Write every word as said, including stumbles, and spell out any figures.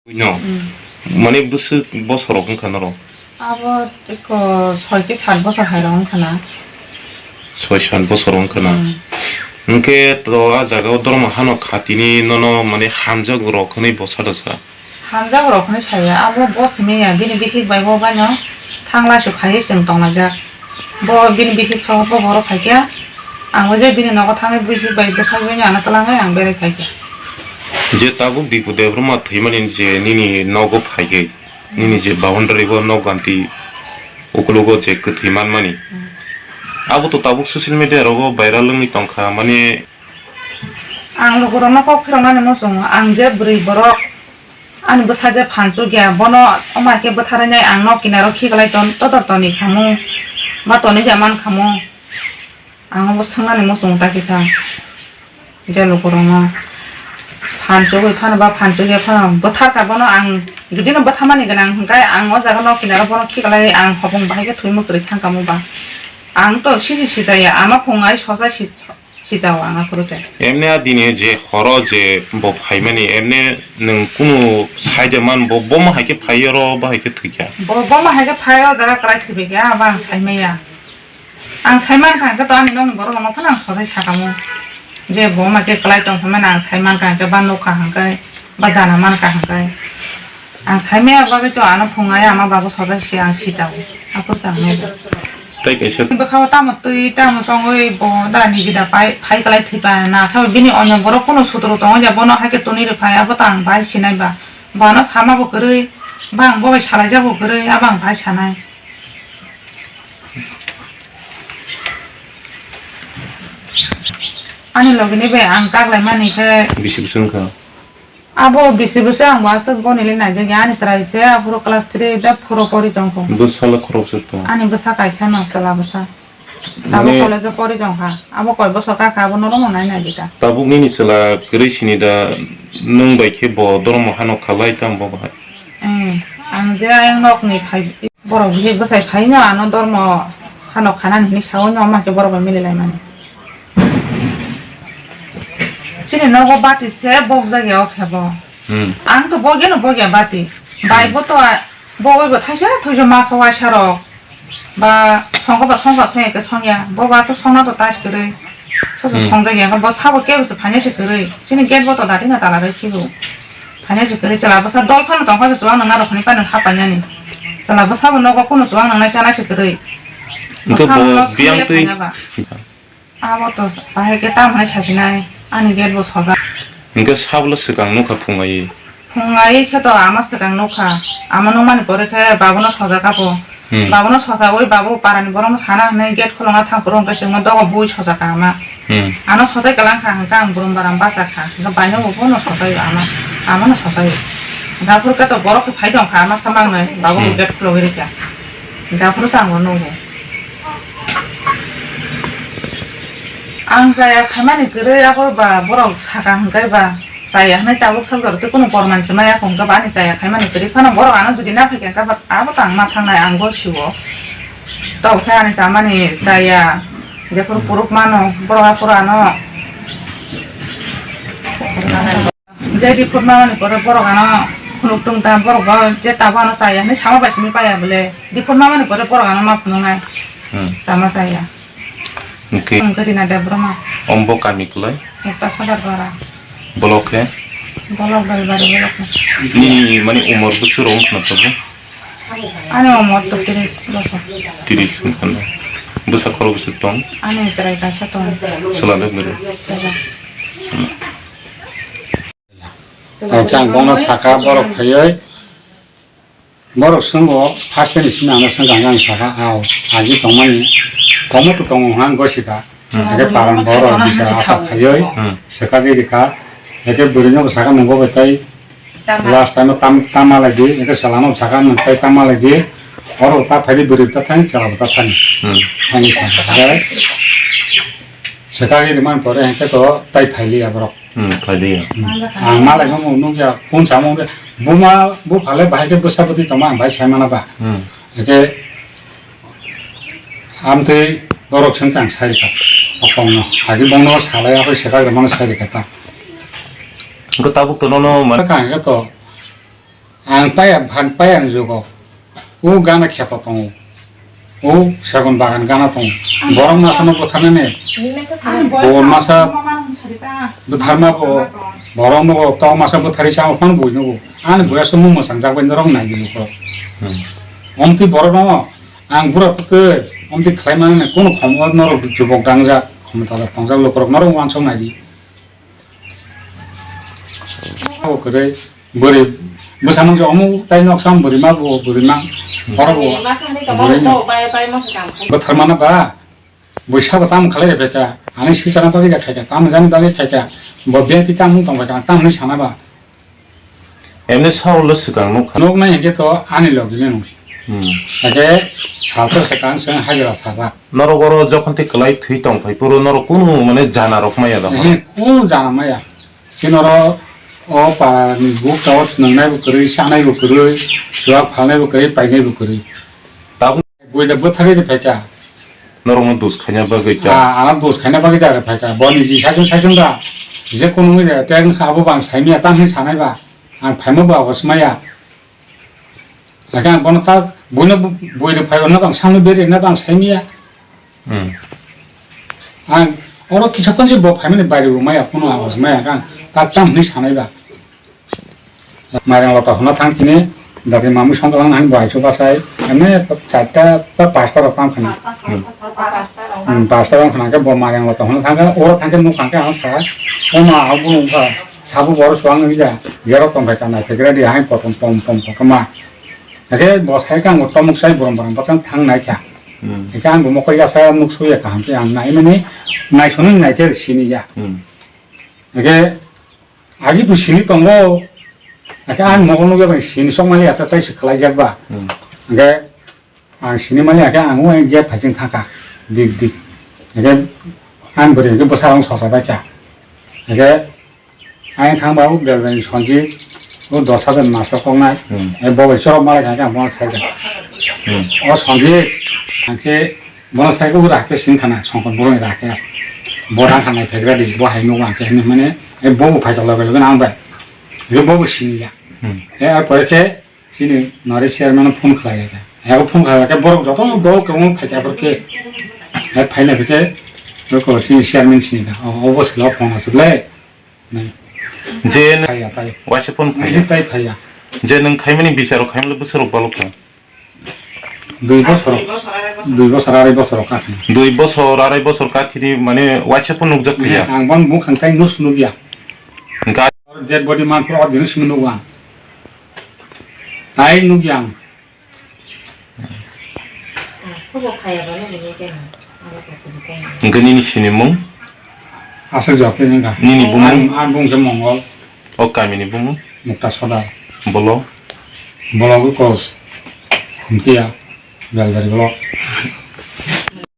No. Hmm. Mane bwswk bosorok wngkha norok? Abo eko soi khe sat bosor hai rok wngkha na. Soi sat bosor wngkha na. Hmm. Hwnkhe to a jaga o Dormo hano khatini nono mane hamjak rok hwnwi bo sa da sa? Hamjak rok hwnwi saya, abo bo simi ya, bini bihik bai bo baino thanglai su phaiwi chwng tonglaijak. Bo bini bihik sohor bo borok phaikha, ang bo je bini nogo thangwi bihik bai bwsai bai ano twlangwi ang berai phaikha. Je tabuk Dipu Debbarma thwimani je nini nogo phaikhe, nini je boundary bo nok ganti ukulugo je kwthwi manmani. Hmm. Abo to tabuk social media rogo viral wngwi tongkha, mane. Ang lukurokno kok phiroknani muchungo, ang je bwrwi borok, ani bwsa je phan chukya, bono omo hai khe bwtharwi nai ang nok kinaro khiklai ton, todor toni khamu, ba toni ja man khamu, ang obo swngnani muchungo ta kisa. Je lukurokno phan chugwi phano ba phan chugya phano bwtharkha bono, ang judino bwtharmani gwnang hwnkhe ang o jaga nok kinaro bono khiklai ang hopung bahai khe thwi mwkhwrwi thangkha mo ba. Ang to sisi sijaya, ama phung ai sosa si-, sijao ang aphuru se. Emne a dini je horo je bo phaimani, emne nwng kunu side man bo, bomo hai khe phai oro, bo hai khe thwikha? Bo, bomo hai khe phai o jaga kwlai thwibikha, abo ang saimaya. Ang saimankha hwnkhe to ani nokni borok rokno phano ang sojai sakamo. Je bo ma khe kwlai tong phaimani ang saimankha hwnkhe ba nukha hwnkhe. Ba jana mankha hwnkhe. Ang saimaya bagwi to ano phungai ama babu sojai se ang sijao. Aphuru chang nai. Tei kaisa. Bwkhao tamo twi tamo chongwi bo da niji da pai phai kwlai thwipa na khe bini onyo borok kunu sutro tongo ya bono hai khe toni rw phai abo to ang bai sinai ba. Bo ano sama bo kwrwi ba ang bo bai salai ja bo kwrwi abo ang bai sanai. Ani logi ni bai ang kak lai mani khe. Bisi bwswk wngkha? Abo bisi bwswk ang bo aswk boni le naijak ya, ani chwrai se aphuru class three da four o pori tong kho. Bwsala khoroksa tong? Ani bwsa kaisa no, chwla bwsa. Abo mane college o pori tong kha. Abo koi bosor kha kha, abo norok no nai nai di ta. Tabuk nini chwla kwrwi sini da, nwng bai khe bo dormo hano kha lai tang bo bahai? Eh, ang je ayang nok ni phai. Borok bihik bwsai phaino ano dormo hano khanani hinwi saui no, omo hai khe borok bai mili laimani. Chini nogo bati se bokjak ya o khe bo. Hmm. Ang to bogya no bogya bati. Bai hmm. Bo to a, bo oi bo thaisa thuisa maso waisa rok. Ba songkha ba songkha song ya khe song ya. Bo ba aswk songna to tais kwrwi. Soso hmm. Songjak ya khe bo sabo kebo se phaina se kwrwi. Chini gate bo to dati na tala rwi khibo. Phaina se kwrwi chwla bwsa dol phano tong kha se chuwak nang narok hwnwi phano hapainani. Chwla bwsa bo nogo kunu chuwak nangnai chanai se kwrwi. Hwnkhe bo biyang twi. Abo to bahai khe tam hwnwi sajinai ani gate bo sojak. Hwnkhe sablo swkang nukha phungai. Phungai khe to ama swkang nukha. Ama nukmani pore khe babono sojak abo. Hmm. Babono sojaui babu parani borokno sana hwnwi gate khulukna thang phuru hwnkhe chwngno dogo bui sojakha ama. Hmm. Ano sojai kwlangkha hwnkhe ang burum baram bachakha. Hwnkhe baino bo bono sojaio ama. Amano sojaio. Hwnkhe aphuru khe to borok se phai tongkha ama samangnai babu hmm. Gate khulugwi rikha. Hwnkhe aphuru se ang bo nugo. Ang chaya khaimani kwrwi abo ba borok sakha hwnkhe ba. Chaya hwnwi tabuk sal jora tei kunu porman se maya kong khe ba ani chaya khaimani kwrwi phano borok ano jodi na phaikha khe ba abo tang ma thangnai ang bo siwo. Tok khe ani chamani chaya jephuru hmm. Puruk mano borok aphuru ano. Je report mamani pore borok ano khuluk tung ta borok bo je tabo ano chaya hwnwi sama bai simi paya bole report mamani pore borok ano ma phunuknai hmm. Tama chaya. Hwnkhe? Hwnkhe Rina Debbarma. Ombo kami kwlai? Ekta Sodar Para. Bolok khe? Bolok Dalbari bolok khe. Nini mani umor bwswk rok wngkha na tabuk? Ani umor to tris bosor. Tris wngkha na. Bwsa khorok bwswk tong? Ani chwrai kaisa tong. Chwla de bwrwi? Chwla. Hmm. Ang khe ang bono saka borok phaiwi. Borok swngo, first time simi ano swngkha hwnwi ang sakha, "Ao, agi tongmani, tongmo to tongo," hwnwi ang gosikha. Hmm. Hwnkhe paran borok bisa atak khaiwi hmm. Swkagwi rikha. Hwnkhe bwrwino bo sakha, "Nwng bo bai tai tama. Last time o tam, tama lai di," hwnkhe chwlano bo sakha, "Nwng tai tama lai di." Oro ta phaidi bwrwi ta thani, chwla bo ta thani. Hmm. Thani sakha. Hwnkhe swkagwi rimani pore hwnkhe to tai phailiya borok. Hmm, phaidi. Hmm. Ang malai no nukya, phone samo nukya. Buma, buphale bahai khe bwsa bwtwi tongma ang bai sai mana ba. Hmm. Eke amtwi borok sengkhe ang sai rikha. Okong no. Agi bongno salai akoi seka gre mano sai rikha ta. Engko tabuk to nono man. Kang khe to. Ang paya, ang paya ang jugo. O gana kheto tongo. O segon bagan gana tongo. Borok masa no bwtharnani. Bo masa bwtharma bo. Borok no bo to masa bwthari sa phang bui no. Ani boya so mung masang jak bai norok nai di ko. Omti borok no ang bura putui omti khlai mani kono khom norok jubok dangjak khom tala tongjak lukurok norok wansok nai di. Abo kwrwi bwrwi bwsa nung omo tai nok sam bwrwi ma bo bwrwi ma oro bo bwrwi ma bwtharmana ba bwsa bo tam khalai rw phaikha ani silchana bagwi da khaikha tam jani bagwi khaikha bo biyang ti tam wng tong phaikha tam hinwi sana ba. Emni saul swkang nuk kha. Nuk nai hwnkhe to ani logi nung. Hmm. Hake salsa swkang swng hajra sajak. Norok oro jokhon tei kwlai thwi tong phai phuru norok kunu mane jana rok maya da. Ehe, kunu jana maya. Chini oro o para ni buk tao nwngnai bo kwrwi, chanai bo kwrwi, chuwak phalnai bo kwrwi, painai bo kwrwi. Tabuk Buida bwthagwi de phaikha. Norok no dus khaina bagwi ta. Ah, ana dus khaina bagwi da phaikha. Bo ni ji saichung saichung da. Je kunu mui da teng kha abo bang saimya tam hin sanai ba. Ang phaima ba hosmaya. Laka ang bono ta buino buino phai ono bang samno beri na bang saimya. Hmm. Ang oro kisa konje bo phaimani bari bo maya kono awas maya kang ta tam hinwi sanai ba. Mairang lota hona thang chini dati mamu songklang nang bo aichu basai ane charta ba pasta rok tam khana. Hmm. Hmm, pasta rok khana ke bo mairang lota hona thang oro thang ke nuk thang ke ang sa o ma abu nung kha. Sabu boro suang nang ja, gerok tong kha nai thek ready hai potom pom pom pom kama. Ake bo sai kang bo tomok sai borom borom bachang thang nai kha. Hmm. Ake ang bo mokol ya sa nuk suya kaham ke ang nai mani nai sunu nai khe sini ya. Hmm. Ake agi tu sini tongo. Ake ang mokol nuk ya bang sini sok mani ya tai se khlai jak ba. Hmm. Ake Ang sini mani akhe ang o gate phaising thangkha dik dik. Hingkhe ang bwrwi hwnkhe bwsarok sosa baikha. Hingkhe ayang thangba o belai Sanjit o dos hajar master koknai. Hmm. Bo bai chorok malai kha ang bono saikha. Hmm. O Sanjit hingkhe bono saikha o Rakesh sini khana Songkon borokni Rakesh. Bo rang kha naiphaikra di bo hai nugo hingkhe hinwi mani bo bo phaikha loge loge ang bai. Hingkhe bo bo siniya. Hmm. He ar pore khe Chini nari chairman phone khlai kha. Abo phone khlai khe borok joto dol kwbangma phaikha borok khe. Hai phaina khe ko chini chairman sini kha. O, obo sila phone asuk le. Je phaiya tai. Waisa phone phaiya. Nai tai phaiya. Je nwng khaimani bicharo khaimle bwsarok balok kha. Dui bosor. Dui bosor, arai bosor ka khna. Dui bosor, arai bosor ka khini mane waisa phone nukjak phaiya. Ang bang bukhang tai nus nukya. Ga- Dead body man phuru o dino simi nugo ang. Tai nugya ang. Hwnkhe nini sinimung? Aswk jotto nini kha. Nini bumung? Ang, ang bung khe Mongol. O kamini bumung? Mukta Sodar. Bolo? Bolo khe Kos. Khumtiya. Belbari bolo.